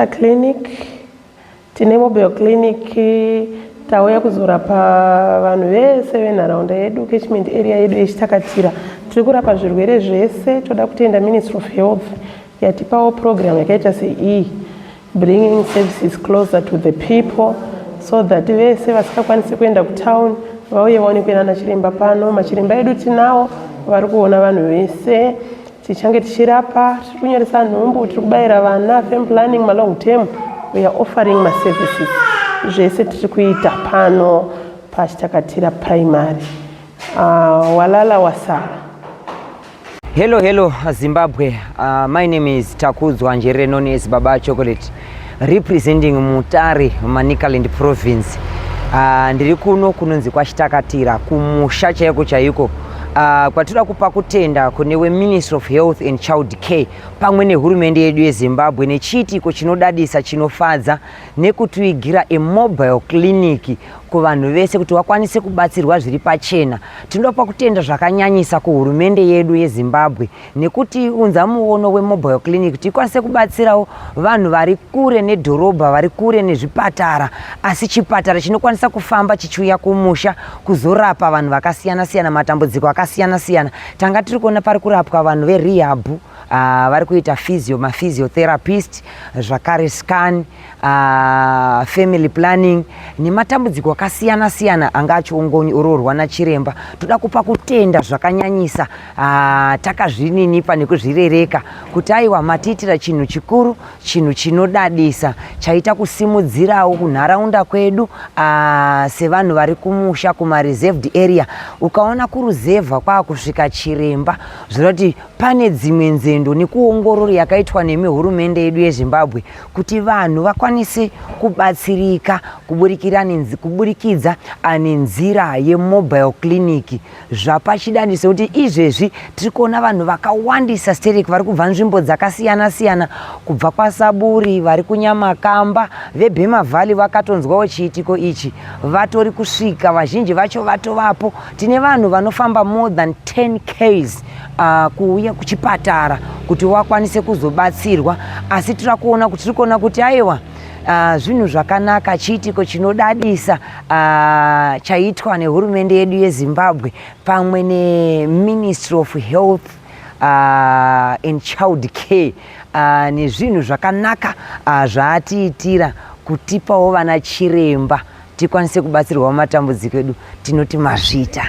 Clinic, tine mobile clinic. Tauya kuzorapa vanhu vese venharaunda yedu, catchment area yedu yeChitakatira. Tiri kurapa zvirwere zvese. Toda kutenda Ministry of Health yatipawo program yakaita seiyi, bringing services closer to the people, so that vese vasingakwanisi kuenda kutown vauye vaonekwe nana chiremba pano. Machiremba edu tinawo vari kuona vanhu vese. Tichange tichirapa, tiri kunyoresa nhumbu, tiri kubayira vana, family planning, malong term. We are offering maservices zvese tiri kuita pano paChitakatira Primary. Walala wasara. Hello, hello, Zimbabwe. My name is Takudzwa Njere, known as Baba Chocolate, representing Mutare, Manicaland Province. Ndiri kuno kunonzi kwaChitakatira, kumusha chaiko chaiko, kwatinoda kupa kutenda kune weMinistry of Health and Child Care pamwe nehurumende yedu yeZimbabwe nechiitiko chinodadisa, chinofadza, nekutiigira emobile clinic kuvanhu vese kuti vakwanise kubatsirwa zviri pachena. Tinoda kutenda zvakanyanyisa kuhurumende yedu yeZimbabwe nekuti unza muono wemobile clinic kuti ikwanise kubatsirawo vanhu vari kure nedhorobha, vari kure nezvipatara, asi chipatara chinokwanisa kufamba chichiuya kumusha kuzorapa vanhu vakasiyana-siyana, matambudziko akasiyana-siyana. Tanga tiri kuona pari kurapwa vanhu verehab, vari kuita physio, maphysiotherapist zvakare, scan, family planning nematambudziko akasiyana-siyana anga achiongororwa nachiremba. Toda kupa kutenda zvakanyanyisa, takazvininipa nekuzvirereka kuti aiwa, matiitira chinhu chikuru, chinhu chinodadisa, chaita kusimudzirawo kunharaunda kwedu, sevanhu vari kumusha kumareserved area. Ukaona kuruzevha kwaakusvika chiremba, zvoreva kuti pane dzimwe nzendo nekuongororo yakaitwa nemihurumende yedu yeZimbabwe kuti vanhu vakwanise kubatsirika kuburikidza nenzira yemobile clinic. Zvapachidaniso kuti izvezvi tiri kuona vanhu vakawandisa stereki vari kubva nzvimbo dzakasiyana siyana, kubva kwaSaburi, vari kuNyamakamba, veBhema Valley vakatonzwawo chiitiko ichi, vatori kusvika, vazhinji vacho vatovapo. Tine vanhu vanofamba more than 10 ks kuuya kuchipatara kuti vakwanise kuzobatsirwa, asi tiri kuona kuti aiwa, zvinhu zvakanaka, chiitiko chinodadisa chaitwa nehurumende yedu yeZimbabwe pamwe neMinistry of Health and Child Care, nezvinhu zvakanaka zvaatiitira kutipawo vana chiremba tikwanise kubatsirwawo matambudziko edu. Tinoti mazvita.